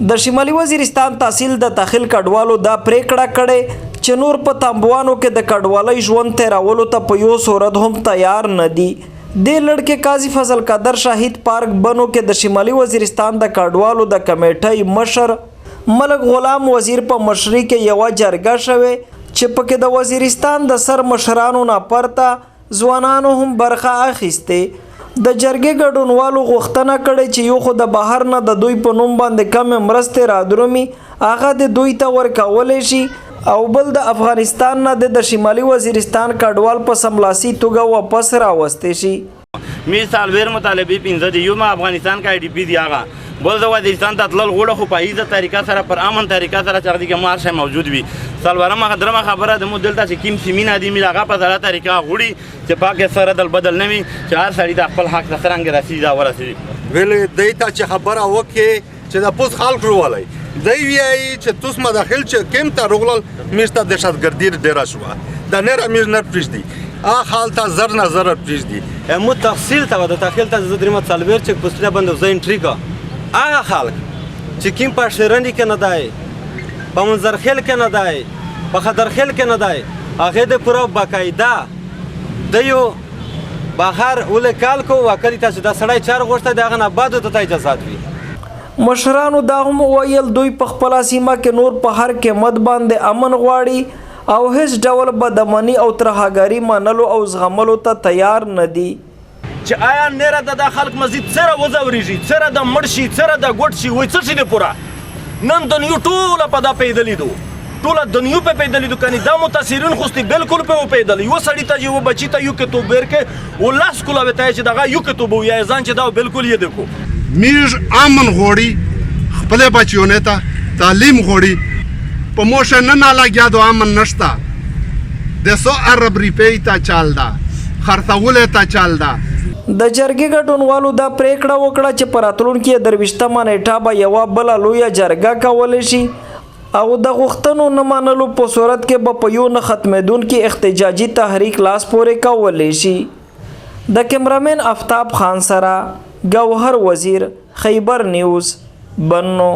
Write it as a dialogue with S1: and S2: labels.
S1: د شمالي وزیرستان تحصیل د تخیل کډوالو دا پریکړه کړې چې نور په تمبوانو کې د کډوالۍ ژوند تیرولو ته په یو صورت هم تیار نه دي. دې لړ کې قاضي فضل قدر شهید پارک بنو کې د شمالي وزیرستان د کډوالو د کمیټۍ مشر ملک غلام وزیر په مشرۍ کې یوه جرګه شوې چې پکې د وزیرستان د سر مشرانو نه پرته ځوانانو هم برخه اخیستې. د جرګې ګډونوالو غوښتنه کړې چې یو خو د بهر نه د دوی په نوم باندې کمې مرستې رادرومي هغه دې دوی ته ورکولی شي او بل د افغانستان نه دې د شمالي وزیرستان کډوال په سملاسي توګه واپس راوستې شي.
S2: میر څلوېر مطالبې پنځه دي، یو ما افغانستان کې آی ډي پي دي، هغه بل د وزیرستان ته تلل غوړه خو په ایزه طریقه سره پر امن طریقه سره چې هغه کې مار شی موجود وي. څلورمه درمه خبره د مو دلته چې کیم سیمینه دي مې هغه په زړه طریقه غوړي چې پاکه سره دل بدل نه وي چې هر سړي ته خپل حق ته څرنګه رسیږي دا ورسیږي.
S3: ویلې دی ته چې خبره وکړي چې د پوس خلک ورولی دی ویایي چې توس مداخل چې کیم ته روغلل میږ ته دهشتګردي ډېره شوه د نره میږ نه پرېږدي هلته زر نه زره پرېږدي.
S4: مو تحصیل ته د تحصیل ته زه درېمه څلوېښت چک پوسټونه باندې زه انټري کا هغه خلک چې کیم په شیرني کې نه دی، په منظرخیل کې نه دی، په خدرخیل کې نه دی، هغې د پوره باقاعده د یو بهر ولې کال کو وکړي تاسو دا سړی چار غوښته د هغه نه بعد ته اجازه وي.
S1: مشرانو دا هم وویل دوی په خپله سیمه کې نور په هر قیمت باندې امن غواړي او هیڅ ډول بدامني او ترهګري منلو او زغملو ته تیار نه دي.
S5: چې آیا نیره د دا خلک مزید څره وځورېږي، څره د مړ شي، څره د ګوډ شي، وایي څه شي دې پوره نن دنیو ټوله په دا پیدلې دو، ټوله دنیو په پیدلې دو، کني دا متاثرین خو ستې بالکل په وپیدل. یو سړي ته یو بچی ته یو کتوب ورکې او لاس کولا وته چې دغه یو کتوب یا ځان چې دا بالکل یې دکو.
S3: میږ امن غوړي، خپل بچیونه ته تعلیم غوړي، په موشه نه نه لګیا دو امن نشته، د 100 ارب روپۍ ته چال ده، خرڅولې ته چال ده.
S1: د جرګې ګډونوالو دا پرېکړه وکړه چې په راتلونکې 23مه نېټه به یوه بله لویه جرګه کولی شي او د غوښتنو نه منلو په صورت کې به په یو نه ختمېدونکي احتجاجي تحریک لاس پورې کولی شي. د کیمرامین افتاب خان سره ګوهر وزیر، خیبر نیوز، بنو.